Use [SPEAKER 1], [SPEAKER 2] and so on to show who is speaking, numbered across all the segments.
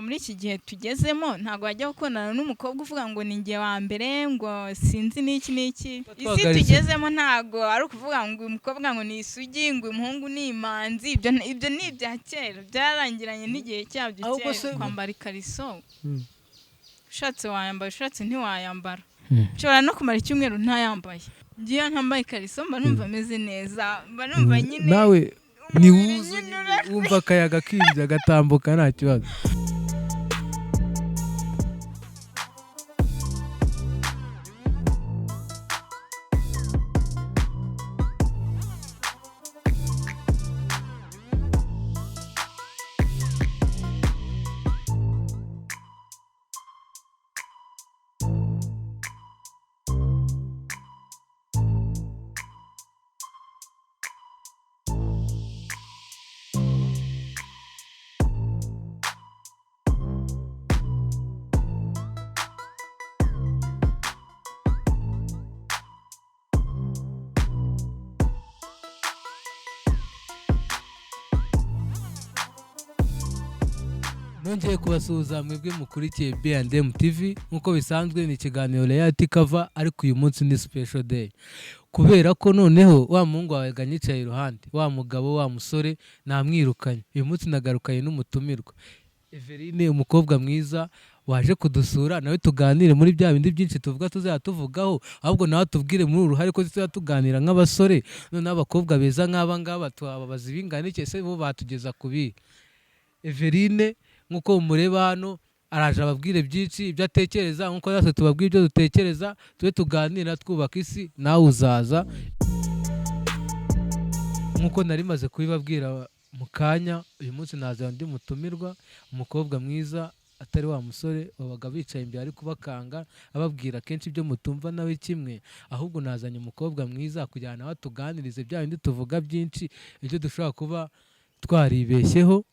[SPEAKER 1] Urumva muri iki gihe tugezemo ntabwo wajya gukundana n'umukobwa uvuga ngo ni njye wa mbere, ngo sinzi n'iki n'iki. Isi tugezemo ntabwo ari ukuvuga ngo uyu mukobwa ngo ni isugi, ngo uyu muhungu ni imanzi. Ibyo ni ibya kera, byarangiranye n'igihe cyabyo kera. Kwambara ikariso, ushatse wayambara, ushatse ntiwayambara. Nshobora no kumara icyumweru ntayambaye. Ngiyo ntambaye ikariso mba numva ameze neza, mba numva nyine
[SPEAKER 2] nawe ntiwuze, wumva akayaga kinjira gatambuka nta kibazo. Nongeye kubasuhuza mwebwe mukurikiye B&M TV. Nk'uko bisanzwe ni ikiganiro Reality Cover, ariko uyu munsi ni special day kubera ko noneho wa muhungu wawe yicaye iruhande, wa mugabo, wa musore namwirukanye. Uyu munsi nagarukanye n'umutumirwa Everine, umukobwa mwiza waje kudusura, nawe tuganire muri bya bindi byinshi tuvuga tuzajya tuvugaho, ahubwo nawe tubwire muri uru ruhare ko tuzajya tuganira nk'abasore. Noneho abakobwa beza nk'aba ngaba twababaza ibingana iki? Ese bo batugeza ku bihe? Everine nk'uko mumureba hano araje ababwire byinshi ibyo atekereza, nk'uko natwe tubabwira ibyo dutekereza, tube tuganira twubaka isi. Nawe uzaza. Nk'uko nari maze kubibabwira mu kanya, uyu munsi nazana undi mutumirwa, umukobwa mwiza atari wa musore babaga bicaye imbere ari kubakanga ababwira kenshi ibyo mutumva nawe kimwe, ahubwo nazanye umukobwa mwiza kugira ngo nawe atuganirize bya bindi tuvuga byinshi, ibyo dushobora kuba twaribeshyeho,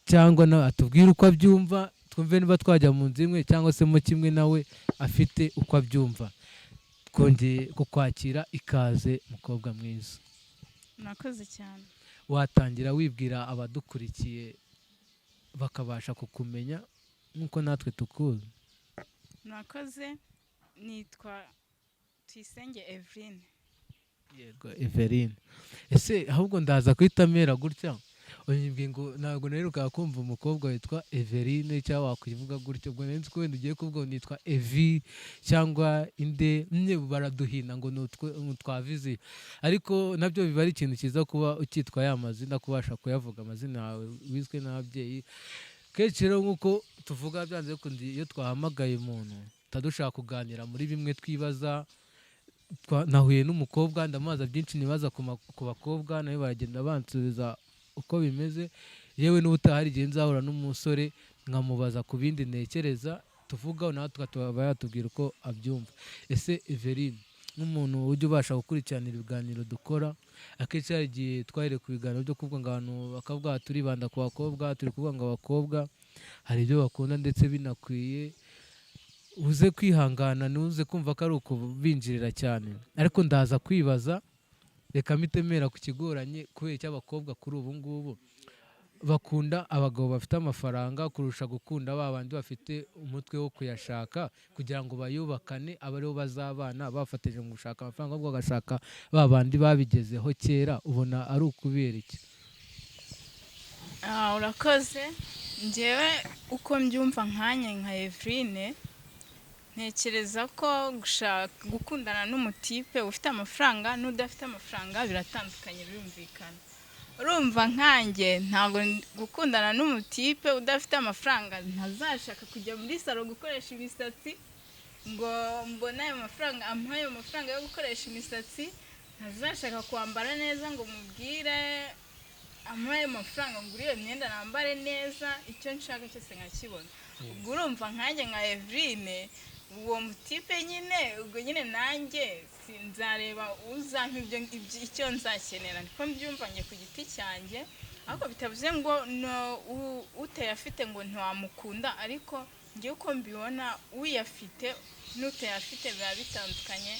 [SPEAKER 2] cyangwa nawe atubwire uko abyumva, twumve niba twajya mu nzu imwe cyangwa se mu kimwe nawe afite uko abyumva. Twongeye kukwakira, ikaze mukobwa mwiza.
[SPEAKER 1] Murakoze cyane.
[SPEAKER 2] Watangira wibwira abadukurikiye bakabasha kukumenya nk'uko natwe tukuzi.
[SPEAKER 1] Murakoze, nitwa Tuyisenge Everine.
[SPEAKER 2] Yego Everine, ese ahubwo ndaza guhita mera gutya unyibwiye ngo ntabwo naherukaga kumva umukobwa witwa Everine cyangwa wakwivuga gutyo, ubwo nari nzi ko wenda ugiye kuvuga ngo nitwa Evi cyangwa inde, nyine baraduhina ngo ni utwa Viziyo, ariko nabyo biba ari ikintu cyiza kuba ukitwa ya mazina, kubasha kuyavuga amazina yawe wiswe n'ababyeyi. Kenshi rero nk'uko tuvuga byanze bikunze iyo twahamagaye umuntu tuba dushaka kuganira muri bimwe twibaza. Nahuye n'umukobwa ndamubaza byinshi nibaza ku bakobwa, nawe baragenda bansubiza uko bimeze. Yewe n'ubutaha hari igihe nzahura n'umusore nkamubaza ku bindi ntekereza tuvugaho, nawe tukaba yatubwira uko abyumva. Ese Everine, nk'umuntu ujya ubasha gukurikirana ibiganiro dukora, akenshi hari igihe twahereye ku biganiro byo kuvuga ngo abantu bakavuga turibanda ku bakobwa, turi kuvuga ngo abakobwa hari ibyo bakunda ndetse binakwiye, uze kwihangana ntuze kumva ko ari ukubinjirira cyane, ariko ndaza kwibaza, reka mpitemera ku kigoranye, kubera icyo abakobwa kuri ubu ngubu bakunda abagabo bafite amafaranga kurusha gukunda ba bandi bafite umutwe wo kuyashaka kugira ngo bayubakane, abe aribo bazabana bafatanyije mu gushaka amafaranga, ahubwo bagashaka ba bandi babigezeho kera. Ubona ari ukubera iki?
[SPEAKER 1] Urakoze. Njyewe uko mbyumva nkanye nka Everine, ntekereza ko gushaka gukundana n'umutipe ufite amafaranga n'udafite amafaranga biratandukanye, birumvikana. Urumva nkanjye ntabwo gukundana n'umutipe udafite amafaranga, ntazashaka kujya muri salo gukoresha imisatsi ngo mbone ayo mafaranga, amuhe ayo mafaranga yo gukoresha imisatsi, ntazashaka kwambara neza ngo mubwire amuhe ayo mafaranga ngo iyo myenda nambare neza, icyo nshaka cyose nkakibona. Ubwo urumva nkanjye nka Everine, uwo mutipe nyine ubwo nyine nanjye nzareba uzampa ibyo icyo nzakenera, niko mbyumva njye ku giti cyanjye, ariko bitavuze ngo utayafite ngo ntiwamukunda, ariko njye uko mbibona uyafite n'utayafite biba bitandukanye,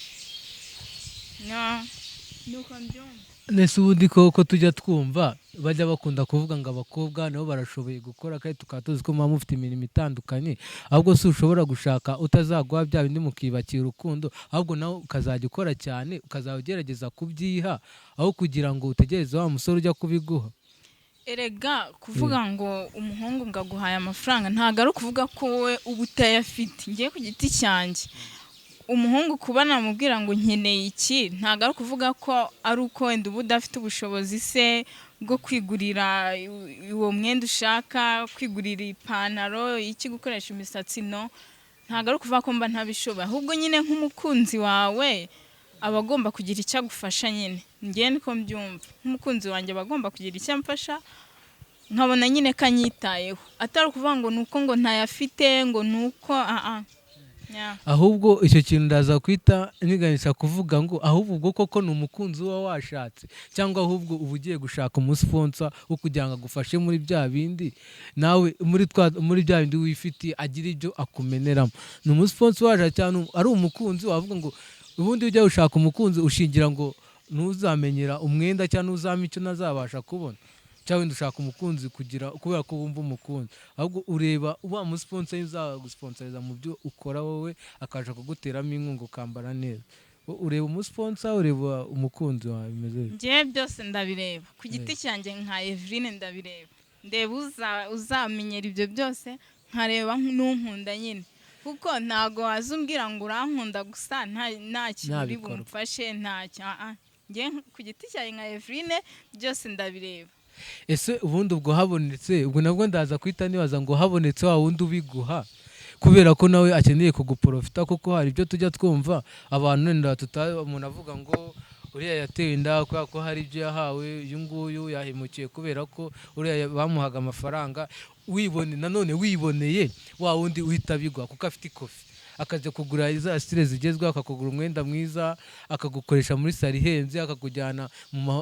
[SPEAKER 1] nuko mbyumva.
[SPEAKER 2] Nese ubundi koko tujya twumva bajya bakunda kuvuga ngo abakobwa nabo barashoboye gukora, kandi tukaba tuzi ko muba mufite imirimo itandukanye, ahubwo si ushobora gushaka utazaguha bya bindi mukibakira urukundo, ahubwo nawe ukazajya ukora cyane, ukazajya ugerageza kubyiha aho kugira ngo utegereze wa musore ujya kubiguha?
[SPEAKER 1] Erega kuvuga ngo umuhungu ngo aguhaye amafaranga ntabwo ari ukuvuga ko wowe uba utayafite. Ngiye ku giti cyanjye, umuhungu kuba namubwira ngo nkeneye iki, ntabwo ari ukuvuga ko ari uko wenda uba udafite ubushobozi se bwo kwigurira uwo mwenda ushaka, kwigurira ipantaro, iki, gukoresha imisatsi. No, ntabwo ari ukuvuga ko mba ntabishoboye, ahubwo nyine nk'umukunzi wawe aba agomba kugira icyo agufasha nyine. Ngewe niko mbyumva, nk'umukunzi wanjye aba agomba kugira icyo amfasha, nkabona nyine ko anyitayeho, atari ukuvuga ngo ni uko ngo ntayafite, ngo ni uko aha. Yeah.
[SPEAKER 2] Ahubwo icyo kintu ndaza kwita niganisha kuvuga ngo ahubwo ubwo koko ni umukunzi uba washatse, cyangwa ahubwo uba ugiye gushaka umusponsor wo kugira ngo agufashe muri bya bindi, nawe muri bya bindi wifitiye agira ibyo akumeneramo? Ni umusponsor washatse cyangwa ari umukunzi? Wavuga ngo ubundi ujya gushaka umukunzi ushingira ngo ntuzamenyera umwenda cyangwa ntuzampa icyo ntazabasha kubona, cyangwa wenda ushaka umukunzi kugira kubera ko wumva umukunzi, ahubwo ureba wa musponsor uzagusponsoriza mu byo ukora wowe, akabasha kuguteramo inkunga ukambara neza. Ureba umusponsor, ureba umukunzi wawe, bimeze bite?
[SPEAKER 1] Njyewe byose ndabireba ku giti cyanjye nka Eveline, ndabireba, ndeba uzamenyera ibyo byose, nkareba n'unkunda nyine, kuko ntago waza umbwira ngo urankunda gusa nta kintu
[SPEAKER 2] Nta
[SPEAKER 1] uri
[SPEAKER 2] bikorwa.
[SPEAKER 1] bumfashe, ntacyo. Njye ku giti cyanjye nka Eveline byose ndabireba.
[SPEAKER 2] Ese ubundi ubwo habonetse, ubwo nabwo ndaza guhita nibaza ngo habonetse wa wundi ubiguha kubera ko nawe akeneye kuguprofita, kuko hari ibyo tujya twumva abantu wenda umuntu avuga ngo uriya yatewe inda kubera ko hari ibyo yahawe, uyu nguyu yahemukiye kubera ko uriya bamuhaga amafaranga, wibone nanone wiboneye wa wundi uhita abigwa kuko afite ikofi, akajya kugura za style zigezweho, akakugura umwenda mwiza, akagukoresha muri salon ihenze, akakujyana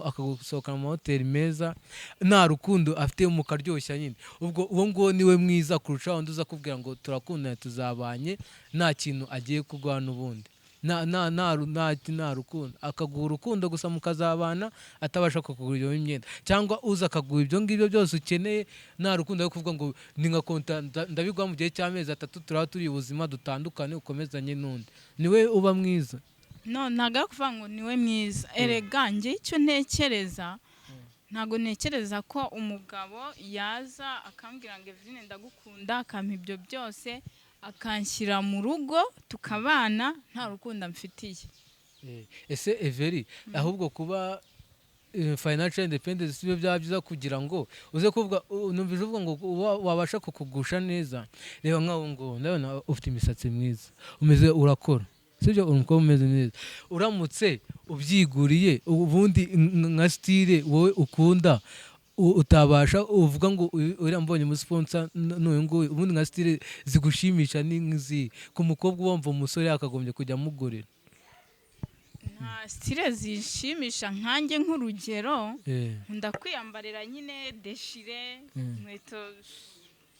[SPEAKER 2] akagusohokana mu mahoteli meza, nta rukundo afite, mukaryoshya nyine, ubwo uwo nguwo niwe mwiza kurusha wundi uza akubwira ngo turakundana tuzabanye, nta kintu agiye kuguha n'ubundi, nta nta nta ru- nta nta rukundo, akaguha urukundo gusa mukazabana atabasha kukugurira iyo myenda, cyangwa uza akaguha ibyo ngibyo byose ukeneye nta rukundo, ari kuvuga ngo ni nka konta ndabiguha mu gihe cy'amezi 3 turaba turi ubuzima dutandukane ukomezanye n'undi, niwe uba mwiza?
[SPEAKER 1] No, ntabwo ari ukuvuga ngo niwe mwiza. Erega njye icyo ntekereza, ntabwo ntekereza ko umugabo yaza akambwira ngo Eveline ndagukunda, akampa ibyo byose, akanshyira mu rugo tukabana nta rukundo amfitiye.
[SPEAKER 2] Ese Everi, ahubwo kuba financial independence byo byaba byiza kugira ngo uze kuvuga numvise uvuga ngo wabasha kukugusha neza. Reba nkaho ngo ndabona ufite imisatsi myiza, umeze urakora, sibyo? Uri umukobwa umeze neza, uramutse ubyiguriye ubundi nka style wowe ukunda utabasha uvuga ngo uriya mbonye umusponsor n'uyu nguyu, ubundi nka style zigushimisha ni nk'izihe ku mukobwa wumva umusore yakagombye kujya amugurira?
[SPEAKER 1] Nta style zishimisha nkanjye, nk'urugero nkunda kwiyambarira nyine déchiré, inkweto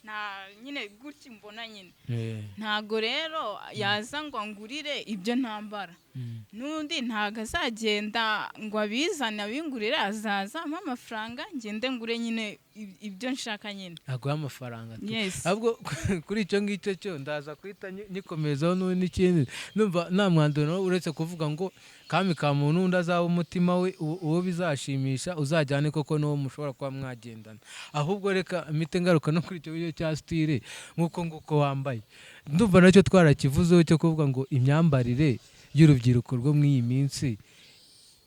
[SPEAKER 1] nta nyine gutya mbona nyine. Ntago rero yaza ngo angurire ibyo ntambara, n'undi ntago azagenda ngo abizane abingurire, azaza ampe amafaranga ngende ngure nyine ibyo nshaka nyine.
[SPEAKER 2] Aguha amafaranga tu.
[SPEAKER 1] Yes.
[SPEAKER 2] Ahubwo kuri icyo ngicyo cyo ndaza guhita nyikomezaho n'ubu n'ikindi, numva nta mwanzuro nawo uretse kuvuga ngo kami ka muntu undi azaba umutima we uwo bizashimisha uzajyane koko n'uwo mushobora kuba mwagendana. Ahubwo reka mpite ngaruka no kuri icyo ngicyo cya style, nk'uko nguko wambaye, ndumva nacyo twarakivuzeho cyo kuvuga ngo imyambarire y'urubyiruko rwo muri iyi minsi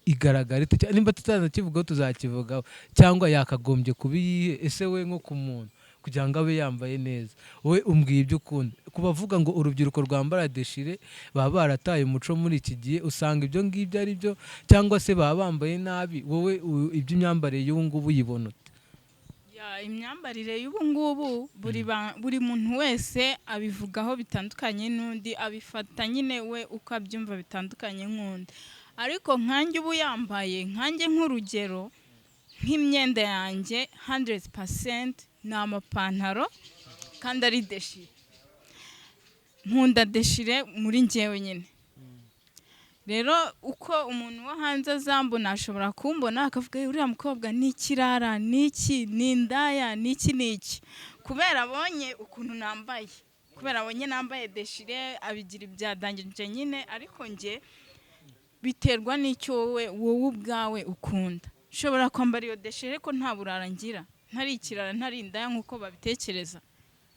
[SPEAKER 2] igaragara ite? Nimba tutanakivugaho tuzakivugaho, cyangwa yakagombye kuba iyihe? Ese we nko ku muntu kugira ngo abe yambaye neza, wowe umbwiye ibyo ukunda, ku bavuga ngo urubyiruko rwambara déchiré baba barataye umuco muri iki gihe, usanga ibyo ngibyo ari byo cyangwa se baba bambaye nabi? Wowe iby'imyambarire y'ubu ngubu uyibona ute?
[SPEAKER 1] Ya, imyambarire y'ubu ngubu buri muntu wese abivugaho bitandukanye n'undi, abifata nyine we uko abyumva bitandukanye nk'undi, ariko nkanjye ubu yambaye nkanjye, nk'urugero nk'imyenda yanjye 100% ni amapantaro kandi ari déchiré. Nkunda déchiré muri njyewe nyine. Rero uko umuntu wo hanze azambona, ashobora kumbona akavuga: "Eh, uriya mukobwa ni ikirara, ni iki, ni indaya, ni iki, ni iki," kubera abonye ukuntu nambaye, kubera abonye nambaye déchiré, abigira ibyadangije nyine. Ariko njye biterwa n'icyo wowe ubwawe ukunda. Ushobora kwambara iyo déchiré ariko nta burara ngira, ntari ikirara, ntari indaya nk'uko babitekereza.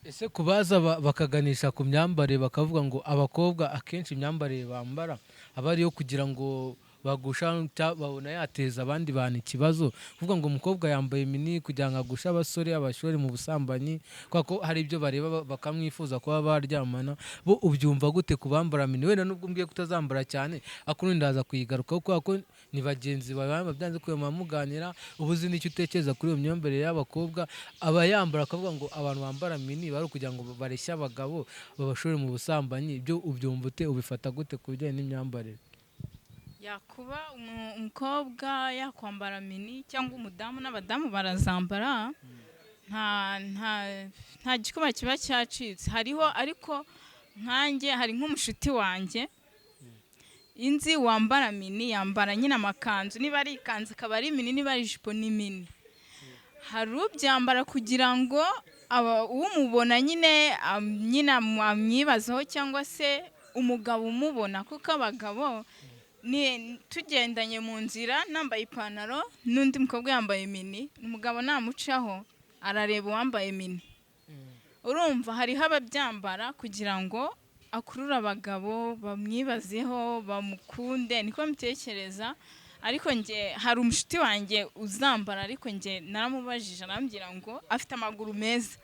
[SPEAKER 2] Ese kubaza bakaganisha ku myambarire, bakavuga ngo abakobwa akenshi imyambarire bambara aba ari iyo kugira ngo bagusha, babona yateza abandi bantu ikibazo, kuvuga ngo umukobwa yambaye mini kugira ngo agushe abasore, abashore mu busambanyi, kubera ko hari ibyo bareba bakamwifuza kuba baryamana bo, ubyumva gute ku bambara mini? Wenda nubwo umbwiye kutazambara cyane, ariko ubundi ndaza kuyigarukaho, kubera ko ni bagenzi bawe baba byanze ko muba muganira, uba uzi n'icyo utekereza kuri iyo myambarire y'abakobwa. Aba yambara akavuga ngo abantu bambara mini bari ukugira ngo bareshye abagabo, babashore mu busambanyi. Ibyo ubyumva ute, ubifata gute ku bijyanye n'imyambarire?
[SPEAKER 1] Yakuba umukobwa yakwambara mini cyangwa umudamu, n'abadamu barazambara, nta gikuba kiba cyacitse hariho. Ariko nkanjye hari nk'umushuti wanjye inzi wambara mini, yambara nyine amakanzu, niba ari ikanzu akaba ari mini, niba ari ijipo ni mini. Hari ubyambara kugira ngo umubona nyine amwibazeho, cyangwa se umugabo umubona, kuko abagabo ni tugendanye mu nzira nambaye ipantaro n'undi mukobwa yambaye mini, umugabo namucaho arareba uwambaye mini. Urumva hariho ababyambara kugira ngo akurure abagabo, bamwibazeho, bamukunde, niko mbitekereza. Ariko njye hari umushuti wanjye uzambara, ariko njye naramubajije, arambwira ngo afite amaguru meza,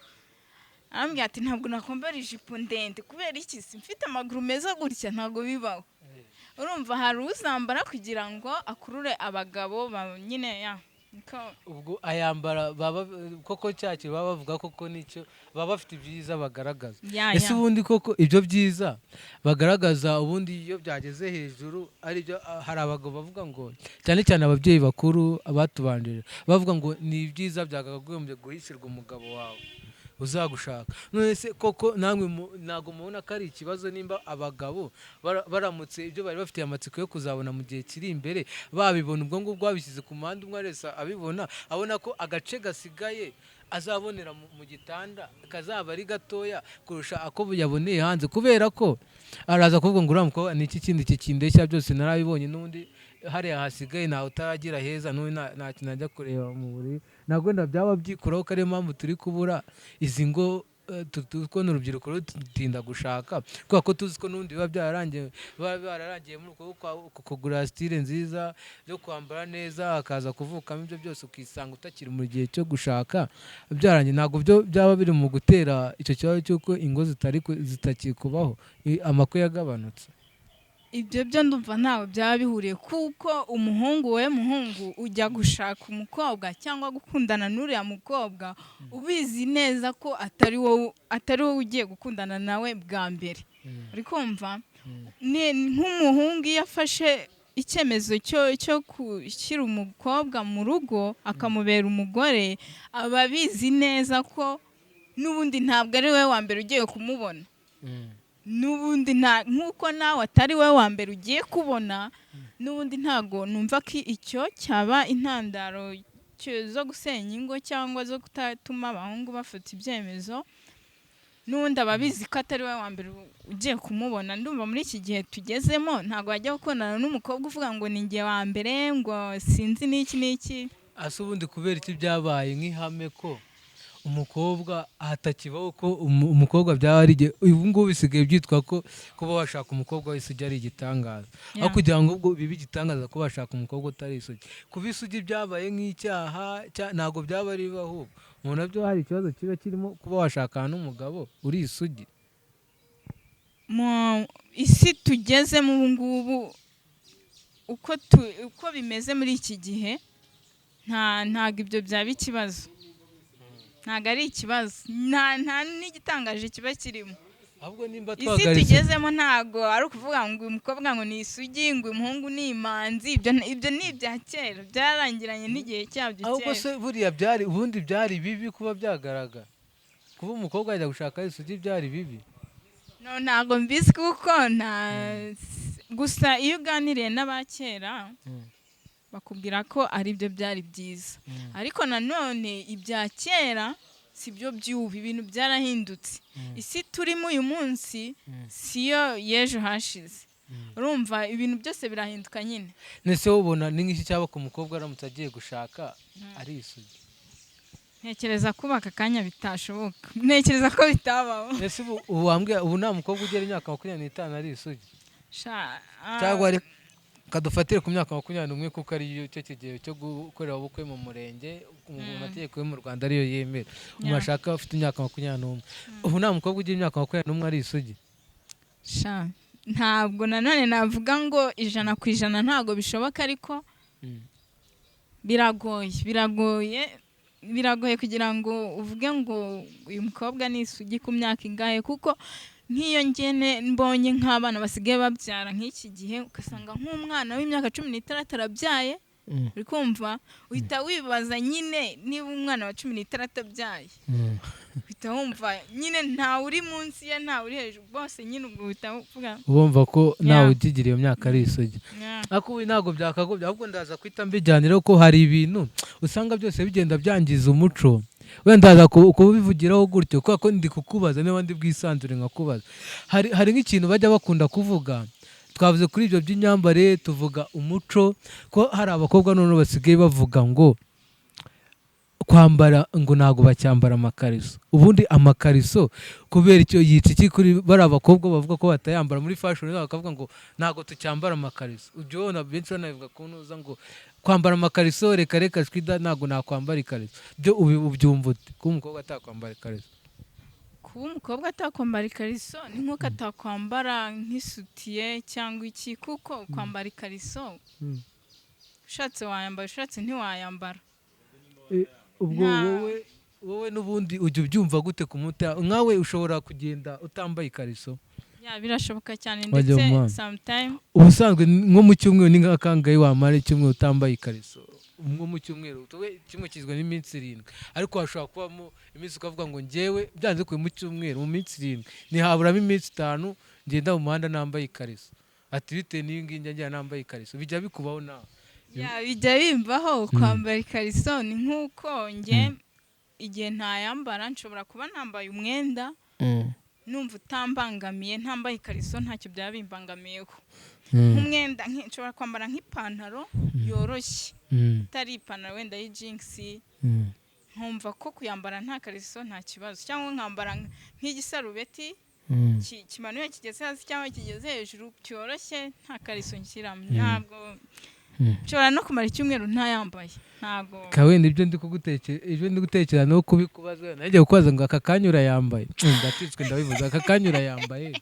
[SPEAKER 1] arambwira ati: "Ntabwo nakwambara ijipo ndende. Kubera iki se? Mfite amaguru meza gutya, ntabwo bibaho." Urumva hari uzambara kugira ngo akurure abagabo nyine ya niko.
[SPEAKER 2] Ubwo ayambara baba koko cya kintu baba bavuga koko nicyo baba bafite, ibyiza bagaragaza.
[SPEAKER 1] Ya.
[SPEAKER 2] Ese
[SPEAKER 1] Ya.
[SPEAKER 2] ubundi koko ibyo byiza bagaragaza, ubundi iyo byageze hejuru ari byo, hari abagabo bavuga ngo, cyane cyane ababyeyi bakuru abatubanjirije, bavuga ngo ni ibyiza byakagombye guhishirwa umugabo wawe uzagushaka. None se koko namwe ntabwo mubona ko ari ikibazo nimba abagabo baramutse ibyo bari bafitiye amatsiko yo kuzabona mu gihe kiri imbere babibona, ubwo ngubwo babishyize ku muhanda, umwe wese abibona, abona ko agace gasigaye azabonera mu gitanda kazaba ari gatoya kurusha ako yaboneye hanze, kubera ko araza kuvuga ngo uriya mukobwa ni iki kindi kikindeshya, byose narabibonye, n'ubundi hariya hasigaye ntawe utaragira heza, n'ubu nta kintu ajya kureba mu buriri? Ntabwo wenda byaba byikuraho ko ariyo mpamvu turi kubura izi ngo, kubona urubyiruko rutinda gushaka, kubera ko tuzi ko n'ubundi biba byararangiye, biba byararangiye muri uko kugura style nziza yo kwambara neza, hakaza kuvukamo ibyo byose, ukisanga utakiri mu gihe cyo gushaka byarangiye. Ntabwo byo byaba biri mu gutera icyo kibazo cy'uko ingo zitakikubaho, amakwe yagabanutse?
[SPEAKER 1] Ibyo byo ndumva ntawe byaba bihuriye, kuko umuhungu, we muhungu ujya gushaka umukobwa cyangwa gukundana n'uriya mukobwa, ubizi neza ko atari wowe ugiye gukundana nawe bwa mbere. Uri kumva, ni nk'umuhungu iyo afashe icyemezo cyo gushyira umukobwa mu rugo akamubera umugore, aba abizi neza ko n'ubundi ntabwo ari we wa mbere ugiye kumubona, n'ubundi nta nk'uko nawe atari we wa mbere ugiye kubona. N'ubundi ntabwo numva ko icyo cyaba intandaro zo gusenya ingo cyangwa zo kutatuma abahungu bafata ibyemezo. N'ubundi aba abizi ko atari we wa mbere ugiye kumubona. Ndumva muri iki gihe tugezemo ntabwo wajya gukundana n'umukobwa uvuga ngo ni njye wa mbere, ngo sinzi n'iki n'iki.
[SPEAKER 2] Ase ubundi kubera iki byabaye nk'ihame ko umukobwa hatakibaho ko umukobwa byaba ari igihe, ubu ngubu bisigaye byitwa ko kuba washaka umukobwa wese ujya ari igitangaza, aho kugira ngo ubwo bibe igitangaza kuba washaka umukobwa utari isugi? Kuba isugi byabaye nk'icyaha, ntabwo byaba ari bibi, ahubwo umuntu nabyo hari ikibazo kiba kirimo kuba washakana n'umugabo uri isugi.
[SPEAKER 1] Mu isi tugezemo ubu ngubu, uko bimeze muri iki gihe, ntabwo ibyo byaba ikibazo, ntabwo ari ikibazo, nta n'igitangaje kiba kirimo.
[SPEAKER 2] Ahubwo nimba
[SPEAKER 1] Isi
[SPEAKER 2] twagaritse
[SPEAKER 1] tugezemo ntabwo ari ukuvuga ngo uyu mukobwa ngo ni isugi, ngo uyu muhungu ni imanzi. Ibyo ni ibya kera, byarangiranye n'igihe cyabyo
[SPEAKER 2] Ahubwo
[SPEAKER 1] kera.
[SPEAKER 2] se buriya byari, ubundi byari bibi kuba byagaragara, kuba umukobwa yajya gushaka isugi byari bibi?
[SPEAKER 1] No, ntabwo mbizi kuko nta Gusa iyo uganiriye n'abakera bakubwira ko ari byo byari byiza, ariko nanone ibya kera si byo by'ubu, ibintu byarahindutse. Isi turimo uyu munsi siyo y'ejo hashize. Urumva ibintu byose birahinduka nyine.
[SPEAKER 2] Nese wowe ubona ni nk'iki cyaba ku mukobwa aramutse agiye gushaka ari isugi?
[SPEAKER 1] Ntekereza kubaka akanya bitashoboka, ntekereza ko bitabaho.
[SPEAKER 2] Ese ubu wambwira ubu nta mukobwa ugera imyaka 25 ari isugi?
[SPEAKER 1] Sha,
[SPEAKER 2] Cyangwa ari kadufatire ku myaka 21, kuko ari cyo kigero cyo gukorera ubukwe mu murenge, mu mategeko yo mu Rwanda ariyo yemera umuntu ashaka afite imyaka 21. Ubu nta mukobwa ugira imyaka 21 ari isugi?
[SPEAKER 1] Sha, ntabwo nanone navuga ngo 100% ntabwo bishoboka, ariko biragoye, biragoye, biragoye kugira ngo uvuge ngo uyu mukobwa ni isugi ku myaka ingahe, kuko nk'iyo ngene mbonye nk'abana basigaye babyara nk'iki gihe, ugasanga nk'umwana w'imyaka 16 arabyaye, uri kumva uhita wibaza nyine niba umwana wa 16 abyaye, uhita wumva nyine ntawe uri munsi ye, ntawe uri hejuru, bose nyine ubwo uhita uvuga
[SPEAKER 2] Ubumva ko ntawe ukigira iyo myaka ari isugi.
[SPEAKER 1] Yeah.
[SPEAKER 2] Ariko ubu ntabwo byakagombye, ahubwo ndaza guhita mbijyanira ko hari ibintu usanga byose bigenda byangiza umuco. Wenda ndaza kubivugiraho gutyo kubera ko ndi kukubaza niba ndi bwisanzure nkakubaza. Hari nk'ikintu bajya bakunda kuvuga, twavuze kuri ibyo by'imyambarire, tuvuga umuco, ko hari abakobwa noneho basigaye bavuga ngo kwambara ngo ntabwo bacyambara amakariso. Ubundi amakariso kubera icyo yica iki kuri bari abakobwa bavuga ko batayambara muri fashion, bakavuga ngo ntabwo tucyambara amakariso? Ibyo ubona benshi banabivuga ku ntuza ngo kwambara amakariso, reka reka, shwida, ntabwo nakwambara ikariso. Byo ubyumva ute kuba umukobwa atakwambara ikariso?
[SPEAKER 1] Kuba umukobwa atakwambara ikariso ni nk'uko atakwambara nk'isutiye cyangwa iki, kuko kwambara ikariso ushatse wayambara, ushatse ntiwayambara.
[SPEAKER 2] Ubwo wowe n'ubundi ujya ubyumva gute ku muta nkawe ushobora kugenda utambaye ikariso?
[SPEAKER 1] Yeah, birashoboka cyane.
[SPEAKER 2] Wajya mu
[SPEAKER 1] Ndetse
[SPEAKER 2] muhanda.
[SPEAKER 1] sometime.
[SPEAKER 2] Ubusanzwe nko mu cyumweru ni nk'akangahe wamara icyumweru utambaye ikariso? Nko mu cyumweru, tuwe kimwe kigizwe n'iminsi 7, ariko hashobora kubamo iminsi ukavuga ngo njyewe byanze bikunze mu cyumweru, mu minsi 7 ntihaburamo iminsi 5 ngenda mu muhanda nambaye ikariso, ati bitewe n'iyi ngiyi njya ngenda nambaye ikariso. Bijya bikubaho nawe?
[SPEAKER 1] Yeah, bijya bimbaho. Kwambara ikariso ni nk'uko njye igihe ntayambara nshobora kuba nambaye umwenda numva utambangamiye, ntambaye ikariso ntacyo byaba bimbangamiyeho. Nk'umwenda nshobora kwambara nk'ipantaro yoroshye, itari ipantaro wenda y'ijingisi, nkumva ko kuyambara nta kariso nta kibazo, cyangwa nkambara nk'igisarubeti kimanuye kigeze hasi cyangwa kigeze hejuru cyoroshye, nta kariso nshyiramo. Ntabwo nshobora no kumara icyumweru ntayambaye, ntabwo.
[SPEAKER 2] Wenda ibyo ndi gutekera no kubikubaza, nanjye kukubaza ngo aka kanya urayambaye? Ndacitswe, ndabivuze, aka kanya urayambaye?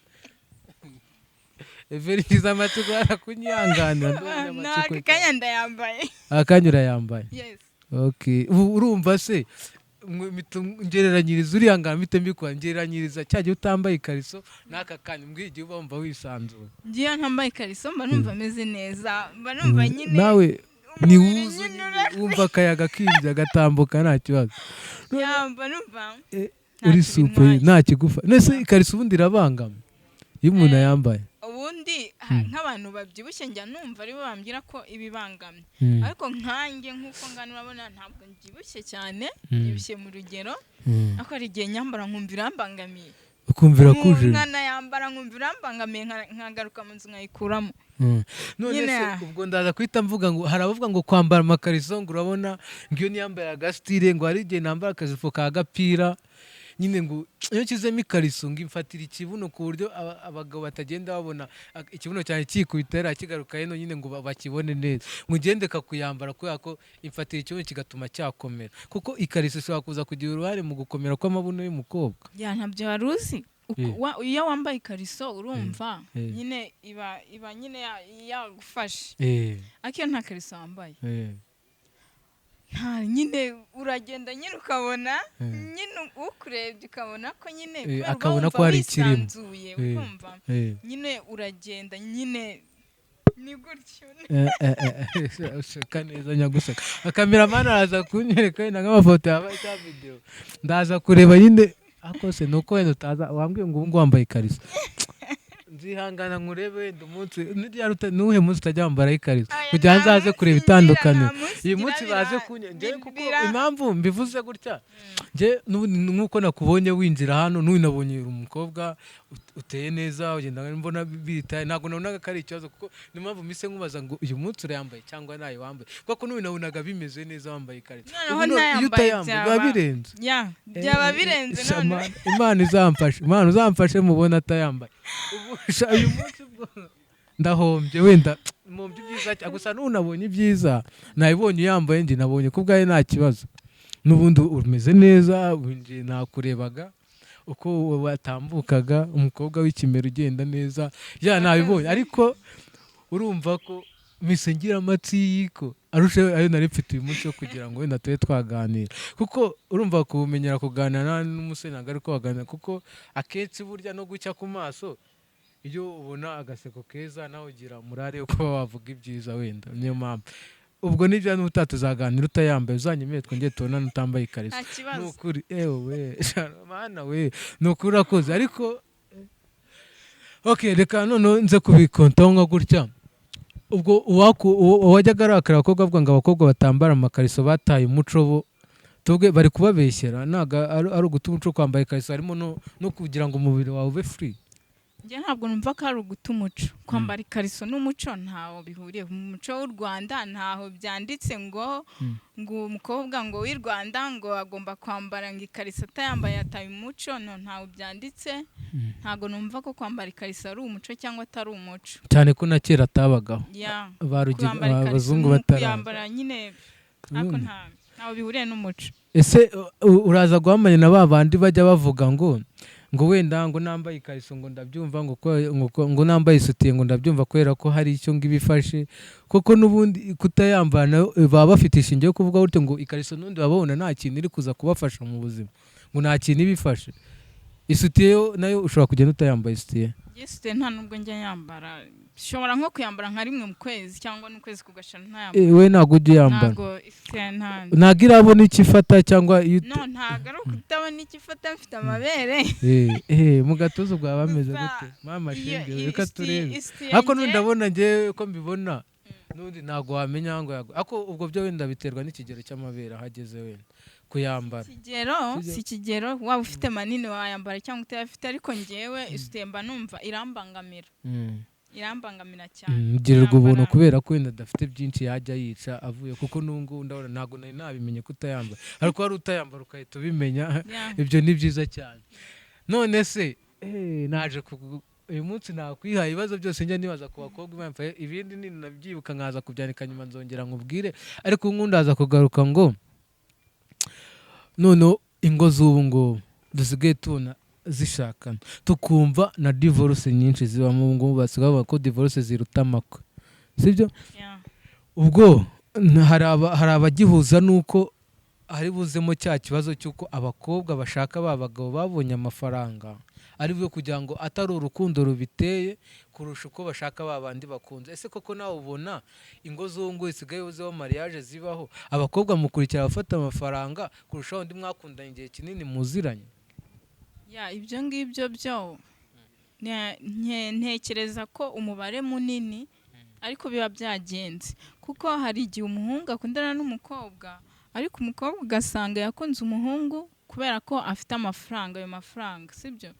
[SPEAKER 2] Everi amatsiko arakunyihanganira, ndumva
[SPEAKER 1] No,
[SPEAKER 2] amatsiko.
[SPEAKER 1] Aka kanya ndayambaye.
[SPEAKER 2] Aka kanya urayambaye?
[SPEAKER 1] Yes.
[SPEAKER 2] Okay, ubu urumva se ngereranyiriza, urihangana mpite mbikora, ngereranyiriza cya gihe utambaye ikariso n'aka kanya, mbwira igihe uba wumva wisanzuye.
[SPEAKER 1] Ngiyo ntambaye ikariso mba numva meze neza, mba numva nyine
[SPEAKER 2] Nawe ni
[SPEAKER 1] umubiri
[SPEAKER 2] wuzu
[SPEAKER 1] nyine
[SPEAKER 2] nyine, wumva akayaga kinjye gatambuka nta kibazo.
[SPEAKER 1] Yeah, mba numva ntacyo
[SPEAKER 2] Uri super.
[SPEAKER 1] bintwaye.
[SPEAKER 2] Nta kigufa. Nese ikariso ubundi irabangama iyo umuntu ayambaye?
[SPEAKER 1] Ubundi nk'abantu babyibushye njya numva aribo bambwira ko ibibangamye, ariko nkanjye nk'uko ngana urabona ntabwo mbyibushye cyane, mbyibushye mu rugero, ariko hari igihe nyambara nkumva irambangamiye.
[SPEAKER 2] Ukumvira kuje.
[SPEAKER 1] Nkanayambara nkumva irambangamiye, nkagaruka mu nzu nkayikuramo.
[SPEAKER 2] None
[SPEAKER 1] Nyine
[SPEAKER 2] se ubwo ndaza guhita mvuga ngo hari abavuga ngo kwambara amakariso, ngo urabona ngo iyo niyambaye agasitire, ngo hari igihe nambara akajipo ka gapira nyine, ngo iyo nshyizemo ikariso ngo imfatira ikibuno ku buryo abagabo batagenda babona ikibuno cyanjye kikubita hariya kigaruka hino nyine, ngo bakibone neza, ngo ugende kakuyambara kubera ko imfatira ikibuno kigatuma cyakomera, kuko ikariso ishobora kuza kugira uruhare mu gukomera kw'amabuno y'umukobwa.
[SPEAKER 1] Yeah, ntabyo wari uzi. Iyo wambaye ikariso urumva nyine iba nyine yagufashe, ariko iyo nta kariso wambaye nta nyine uragenda nyine ukabona nyine ukurebye ukabona ko nyine kubera uba
[SPEAKER 2] Akabona
[SPEAKER 1] wumva
[SPEAKER 2] ko hari ikirimo.
[SPEAKER 1] wisanzuye, ukumva nyine uragenda nyine ni gutyo.
[SPEAKER 2] Useka neza nyaguseka. Akameramani araza kunyereka wenda nk'amafoto yabaye cyangwa videwo, ndaza kureba nyine. Ariko se ni uko wenda utaza wambwiye ngo ubu ngubu wambaye ikariso. Nzihangana nkurebe wenda umunsi nirya nuwuhe munsi utajya wambara ikariso,
[SPEAKER 1] Aya,
[SPEAKER 2] kugira ngo
[SPEAKER 1] nta
[SPEAKER 2] nzaze
[SPEAKER 1] munsi
[SPEAKER 2] kureba
[SPEAKER 1] ngira,
[SPEAKER 2] itandukaniro.
[SPEAKER 1] nta munsi
[SPEAKER 2] Uyu
[SPEAKER 1] ngira.
[SPEAKER 2] Munsi baze kunya njye, kuko impamvu mbivuze gutya, njye n'ubundi nk'uko nakubonye winjira hano, n'uyu nabonye uri umukobwa uteye neza, ugenda mbona bitaye, ntabwo nabonaga ko ari ikibazo, kuko niyo mpamvu mpise nkubaza ngo uyu munsi urayambaye cyangwa ntayo wambaye, kuko n'uyu nabonaga bimeze neza wambaye ikariso.
[SPEAKER 1] Noneho
[SPEAKER 2] Ubu none iyo
[SPEAKER 1] ntayambaye
[SPEAKER 2] utayambaye biba birenze.
[SPEAKER 1] Ya, byaba birenze.
[SPEAKER 2] Sha,
[SPEAKER 1] None
[SPEAKER 2] Imana izamfashe, Imana uzamfashe mubona atayambaye. Ubu sha, uyu munsi ubwo ndahombye, wenda mpombye ibyiza cyane, gusa nunabonye ibyiza nabibonye uyambaye. Njye nabonye ko ubwawe nta kibazo, n'ubundi umeze neza. Winjiye nakurebaga uko watambukaga, umukobwa w'ikimero ugenda neza, ya nabibonye. Ariko urumva ko mpise ngira amatsiko arusha ayo nari mfite uyu munsi yo kugira ngo wenda tube twaganira, kuko urumva kumenyera kuganira n'umusore ntabwo ari ko waganira, kuko akenshi burya no gucya ku maso, iyo ubona agaseko keza nawe ugira umurare wo kuba wavuga ibyiza. Wenda niyo mpamvu ubwo nibyo, n'ubutaha tuzaganira utayambaye, uzanyemere twongere tubonane utambaye ikariso.
[SPEAKER 1] Nta kibazo.
[SPEAKER 2] Ni ukuri, ewe we, mana we, ni ukuri urakoze. Ariko ok, reka noneho nze kubikontaho nka gutya. Ubwo uwajyaga arakara abakobwa avuga ngo abakobwa batambara amakariso bataye umuco, bo tubwe bari kubabeshyera? Ntabwo ari uguta umuco kwambara ikariso, harimo no kugira ngo umubiri wawe ube free.
[SPEAKER 1] Njye ntabwo numva ko ari uguta umuco kwambara ikariso. N'umuco ntaho bihuriye. Mu muco w'u Rwanda ntaho byanditse ngo ngo umukobwa ngo w'i Rwanda ngo agomba kwambara ngo ikariso, atayambaye yataye umuco. No, ntaho byanditse. Ntabwo numva ko kwambara ikariso ari umuco cyangwa atari umuco.
[SPEAKER 2] Cyane ko na kera atabagaho.
[SPEAKER 1] Ya.
[SPEAKER 2] Ba
[SPEAKER 1] Kwambara ikariso
[SPEAKER 2] abazungu
[SPEAKER 1] ni
[SPEAKER 2] bataraza.
[SPEAKER 1] ukuyambara nyine, ariko ntaho bihuriye n'umuco.
[SPEAKER 2] Ese uraza guhamanya na ba bandi bajya bavuga ngo wenda ngo nambaye ikariso ngo ndabyumva, ngo nambaye isutiye ngo ndabyumva, kubera ko hari icyo ngo ibifashe koko? N'ubundi kutayambara nayo baba bafite ishingiro yo kuvuga gutyo, ngo ikariso n'ubundi baba babona nta kintu iri kuza kubafasha mu buzima, ngo nta kintu ibifashe. Isutiye yo nayo ushobora kugenda utayambaye isutiye?
[SPEAKER 1] Isutiye nta nubwo njya yambara, nshobora nko kuyambara nka rimwe mu kwezi cyangwa n'ukwezi kugashira ntayambara.
[SPEAKER 2] We ntabwo ujya uyambara?
[SPEAKER 1] Ntabwo isutiye, nta
[SPEAKER 2] Ntabwo irabona icyo ifata cyangwa iyo
[SPEAKER 1] No, ntabwo ari ukutabona icyo ifata, mfite amabere.
[SPEAKER 2] Mu gatuza ubwo baba bameze
[SPEAKER 1] Gusa
[SPEAKER 2] gute mama?
[SPEAKER 1] Iyo
[SPEAKER 2] Shenge, reka turebe.
[SPEAKER 1] Isutiye
[SPEAKER 2] Ariko
[SPEAKER 1] njye
[SPEAKER 2] n'undi ndabona njyewe ko mbibona, n'undi ntabwo wamenya ngo yago, ariko ubwo byo wenda biterwa n'ikigero cy'amabere aho ageze wenda kuyambara.
[SPEAKER 1] Ikigero
[SPEAKER 2] Sibyo?
[SPEAKER 1] Si ikigero, waba ufite manini wayambara cyangwa utayafite, ariko njyewe isutiye mba numva irambangamira, irambangamira cyane.
[SPEAKER 2] Girirwa ubuntu
[SPEAKER 1] Yambara-
[SPEAKER 2] kubera ko wenda adafite byinshi yajya yica avuye, kuko n'ubu ngubu ndabona ntabwo nari nabimenye ko utayambara, ariko wari utayambara ugahita ubimenya. Ibyo ni byiza cyane. None se naje uyu munsi nakwihaye ibibazo byose njya nibaza ku bakobwa, impamvu ibindi nabyibuka nkaza kubyandika nyuma nzongera nkubwire. Ariko ubu ndaza kugaruka ngo noneho ingo z'ubu ngubu dusigaye tubona zishakana, tukumva na divorce nyinshi zibamo, ubu ngubu basigaye bavuga ko divorce ziruta amakwe, sibyo?
[SPEAKER 1] Yeah.
[SPEAKER 2] Ubwo hari abagihuza n'uko hari buzemo cya kibazo cy'uko abakobwa bashaka ba bagabo babonye amafaranga, ari byo kugira ngo atari urukundo rubiteye, kurusha uko bashaka ba bandi bakunze. Ese koko nawe ubona ingo z'ubu ngubu zisigaye zibaho, mariage zibaho, abakobwa mukurikira abafata amafaranga kurusha undi mwakundanye igihe kinini muziranye?
[SPEAKER 1] Ya, ibyo ngibyo byo ntekereza ko umubare munini ariko biba byagenze, kuko hari igihe umuhungu akundana n'umukobwa, ariko umukobwa ugasanga yakunze umuhungu kubera ko afite amafaranga, ayo mafaranga, sibyo?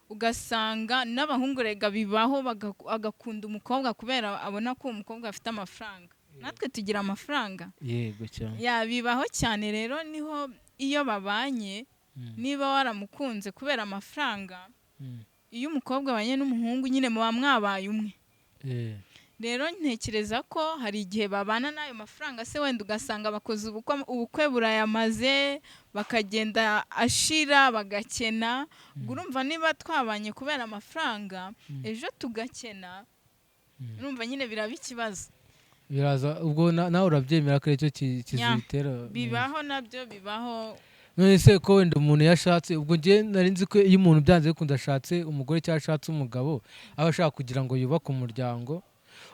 [SPEAKER 1] Ugasanga n'abahungu rega bibaho, agakunda umukobwa kubera abona ko uwo mukobwa afite amafaranga. Natwe tugira amafaranga.
[SPEAKER 2] Yego cyane.
[SPEAKER 1] Ya, bibaho cyane. Rero niho iyo babanye, niba waramukunze kubera amafaranga, iyo umukobwa abanye n'umuhungu nyine muba mwabaye umwe. Rero ntekereza ko hari igihe babana n'ayo mafaranga se, wenda ugasanga bakoze ubukwe, ubukwe burayamaze, bakagenda ashira, bagakena. Ubwo urumva niba twabanye kubera amafaranga, ejo tugakena, urumva nyine biraba ikibazo.
[SPEAKER 2] Biraza ubwo nawe urabyemera ko aricyo
[SPEAKER 1] Ya,
[SPEAKER 2] kizitera?
[SPEAKER 1] Bibaho, nabyo bibaho.
[SPEAKER 2] None se ko wenda umuntu yashatse, ubwo njye nari nzi ko iyo umuntu byanze bikunze ashatse umugore cyangwa ashatse umugabo, aba ashaka kugira ngo yubake umuryango,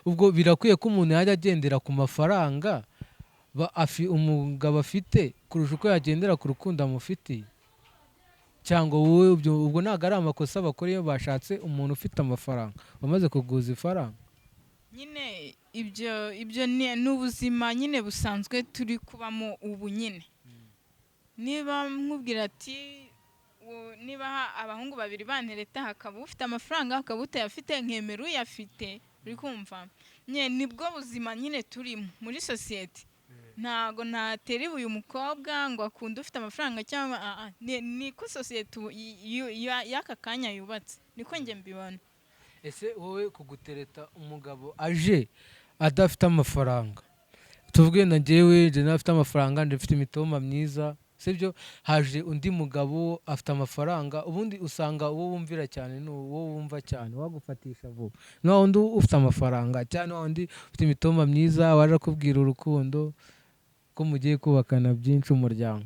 [SPEAKER 2] ubwo birakwiye ko umuntu yajya agendera ku mafaranga umugabo afite kurusha uko yagendera ku rukundo amufitiye? Cyangwa wowe ubwo ntabwo ari amakosa bakora iyo bashatse umuntu ufite amafaranga, wamaze kuguza ifaranga?
[SPEAKER 1] Nyine ibyo ni ubuzima nyine busanzwe turi kubamo ubu nyine. Niba nkubwira ati niba abahungu babiri bantereta, hakaba ufite amafaranga, hakaba utayafite, nkemera uyafite, uri kumva nyine nibwo buzima nyine turimo muri sosiyete. Ntago natera ibuye umukobwa ngo akunde ufite amafaranga cyangwa niko sosiyete y'aka kanya yubatse, niko njye mbibona.
[SPEAKER 2] Ese wowe kugutereta umugabo aje adafite amafaranga, tuvuge na njyewe njye afite amafaranga, njye mfite imitoma myiza, sibyo? Haje undi mugabo afite amafaranga, ubundi usanga uwo wumvira cyane ni uwo wumva cyane wagufatisha vuba, ni wa wundi ufite amafaranga cyane, wa wundi ufite imitoma myiza, waje akubwira urukundo ko mugiye kubakana byinshi umuryango.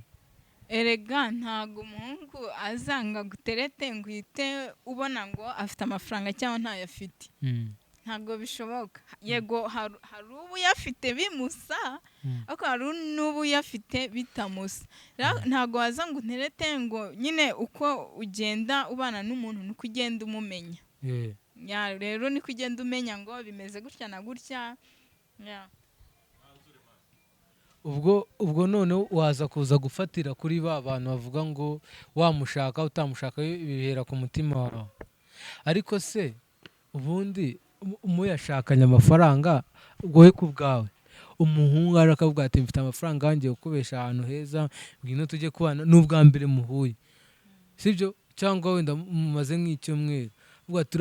[SPEAKER 1] Erega ntago umuhungu azanga guterete ngo uhite ubona ngo afite amafaranga cyangwa ntayo afite, ntabwo bishoboka. Yego hari ubu uyafite bimusa, ariko hari n'ubu uyafite bitamusa. Ntabwo waza ngo unterete ngo nyine uko ugenda ubana n'umuntu niko ugenda umumenya. Rero niko ugenda umenya ngo bimeze gutya na gutya.
[SPEAKER 2] Ubwo noneho waza kuza gufatira kuri ba bantu bavuga ngo wamushaka utamushaka bihera ku mutima wawe. Ariko se ubundi muyashakanye amafaranga, wowe ku bwawe umuhungu arakavuga ati mfite amafaranga ngiye gukubesha ahantu heza, ngwino tujye kubana, n'ubwa mbere muhuye, sibyo? Cyangwa wenda mumaze nk'icyumweru,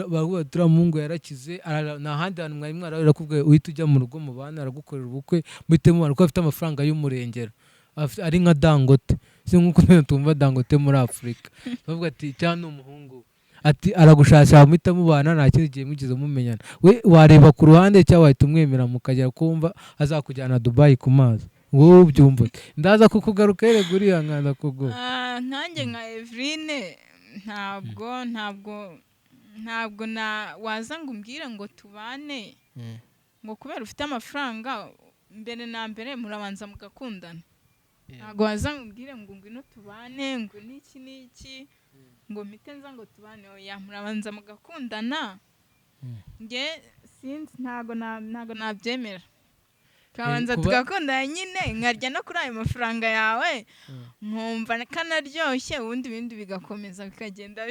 [SPEAKER 2] bavuga turiya muhungu yarakize, nta handi hantu mwari mwarahurira, arakubwiye uhita ujya mu rugo mubana, aragukorera ubukwe, muhite mubana kuko afite amafaranga y'umurengera, ari nka Dangote, si nk'uko tumva Dangote muri Afurika. Bavuga ati cyangwa ni umuhungu ati aragushakira, muhita mubana, nta kindi gihe mwigeze mumenyana. We wareba ku ruhande cyangwa wahita umwemera mukagera kumva azakujyana Dubai ku mazi, wowe ubyumva ute? Ndaza kukugaruka erega uriya nkanda kuguha.
[SPEAKER 1] Nkanjye nka Eveline ntabwo na waza ngo umbwire ngo tubane ngo kubera ufite amafaranga. Mbere na mbere murabanza mugakundana, ntabwo waza ngo umbwire ngo ngwino tubane ngo n'iki n'iki ngo mpite nza ngo tubane, oya murabanza mugakundana. Nge sinzi, ntabwo nabyemera. Tukabanza tugakundana nyine, nkarya no kuri ayo mafaranga yawe, nkumva kanaryoshye, ubundi ibindi bigakomeza bikagenda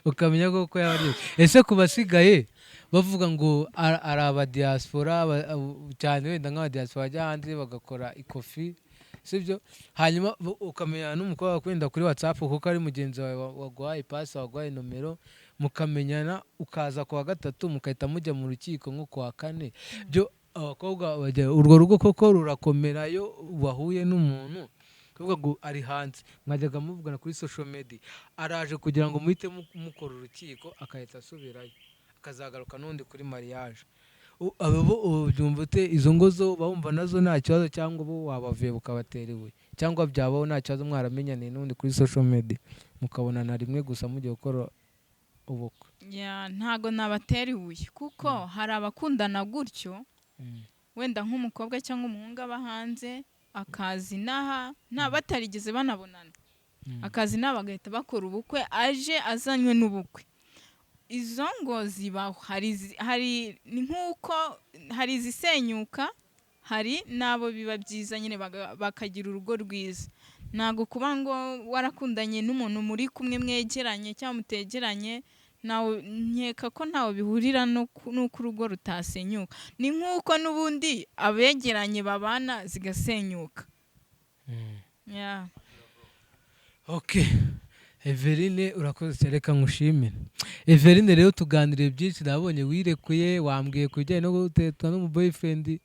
[SPEAKER 2] ukamenya ko yaba aryoshye. Ese ku basigaye bavuga ngo ari aba diaspora cyane, wenda nk'aba diaspora bajya hanze bagakora ikofi, sibyo? Hanyuma ukamenya n'umukobwa wenda kuri WhatsApp kuko ari mugenzi wawe waguhaye pasi, waguhaye nomero, mukamenyana, ukaza kuwa gatatu mugahita mujya mu rukiko nko kuwa kane. Byo abakobwa bajya urwo rugo koko rurakomera iyo wahuye n'umuntu kuvuga ngo ari hanze, mwajyaga muvugana kuri social media, araje kugira ngo muhite mukora urukiko, agahita asubirayo akazagaruka n'undi kuri mariage. Abo bo ubyumva ute? Izo ngo zo bawumva nazo nta kibazo, cyangwa bo wabavuye bukabatera ibuye, cyangwa byabaho nta kibazo mwaramenyaniye n'undi kuri social media mukabonana rimwe gusa mugiye gukora ubukwe?
[SPEAKER 1] Ntago nabatera ibuye kuko hari abakundana gutyo, wenda nk'umukobwa cyangwa umuhungu aba hanze akaza inaha nta batarigeze banabonana, akaza inaha bagahita bakora ubukwe, aje azanywe n'ubukwe. Izo ngo zibaho, hari nk'uko hari izisenyuka, hari n'abo biba byiza nyine bakagira urugo rwiza. Ntabwo kuba ngo warakundanye n'umuntu muri kumwe mwegeranye cyangwa mutegeranye, nawe nkeka ko ntawe bihurira n'uko urugo rutasenyuka. Ni nk'uko n'ubundi abegeranye babana zigasenyuka.
[SPEAKER 2] Okay. Eveline urakoze cyane, reka nkushimire. Eveline rero tuganiriye byinshi, nabonye wirekuye, wambwiye ku bijyanye no gutetwa n'umu boyfriend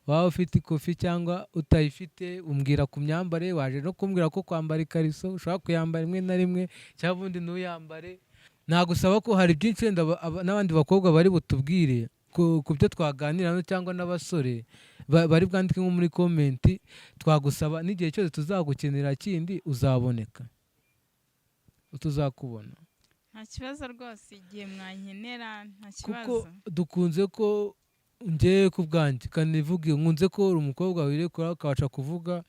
[SPEAKER 2] waba ufite ikofi cyangwa utayifite, umbwira ku myambare, waje no kumbwira ko kwambara ikariso ushobora kuyambara rimwe na rimwe cyangwa ubundi ntuyambare. Nagusaba ko hari byinshi wenda n'abandi bakobwa bari butubwire ku byo twaganira hano, cyangwa n'abasore bari bwandike nko muri comment, twagusaba n'igihe cyose tuzagukenera kindi uzaboneka, tuzakubona.
[SPEAKER 1] Nta kibazo rwose, igihe mwankenera nta kibazo.
[SPEAKER 2] Kuko dukunze ko Njyewe ku bwanjye kanivuge, nkunze ko uri umukobwa wirekura, ukabasha kuvuga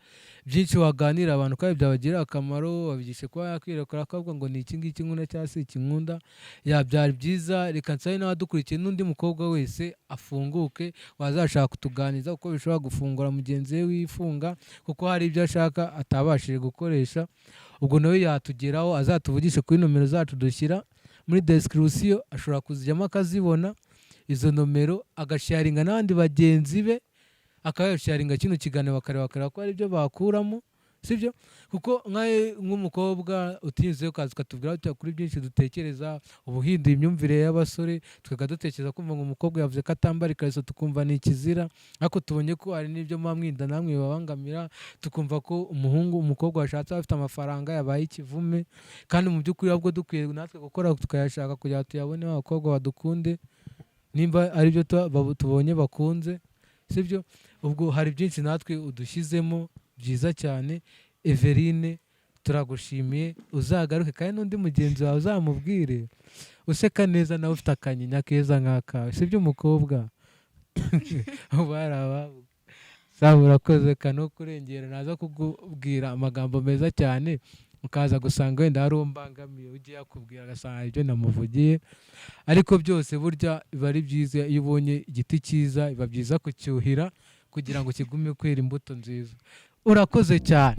[SPEAKER 2] byinshi, waganira abantu kandi byabagirira akamaro, wabigishe kuba yakwirekura akavuga ngo ni iki ngiki nkunda cyangwa se iki nkunda. Yabyara byiza. Reka nsabe n'abadukurikiye n'undi mukobwa wese afunguke, wazashaka kutuganiriza, kuko bishobora gufungura mugenzi we wifunga, kuko hari ibyo ashaka atabashije gukoresha. Ubwo nawe yatugeraho, azatuvugishe kuri nomero zacu dushyira muri description, ashobora kuzijyamo akazibona izo nomero, agasharinga n'abandi bagenzi be, akaba yasharinga kino kiganiro, bakareba ko hari ibyo bakuramo, sibyo? Kuko nk'umukobwa utinyuze ukaza ukatubwira uti kuri byinshi dutekereza, uba uhinduye imyumvire y'abasore. Tukajya dutekereza kumva ngo umukobwa yavuze ko atambara ikariso, tukumva ni ikizira, ariko tubonye ko hari n'ibyo muba mwinda namwe bibabangamira. Tukumva ko umuhungu, umukobwa washatse afite amafaranga yabaye ikivume, kandi mu by'ukuri ahubwo dukwiye natwe gukora tukayashaka kugira ngo tuyabone, abakobwa badukunde nimba ari byo tubonye bakunze, sibyo? Ubwo hari byinshi natwe udushyizemo byiza cyane. Everine, turagushimiye, uzagaruke, kandi n'undi mugenzi wawe uzamubwire useka neza, nawe ufite akanyinya keza nk'akawe, sibyo? Umukobwa ubu hari abavuga sawa, urakoze kano kurengera, naza kukubwira amagambo meza cyane, ukaza gusanga wenda hari uwo mbangamiye ugiye akubwira, agasanga ibyo namuvugiye. Ariko byose burya biba ari byiza, iyo ubonye igiti cyiza biba byiza kucyuhira kugira ngo kigume kwera imbuto nziza. Urakoze cyane.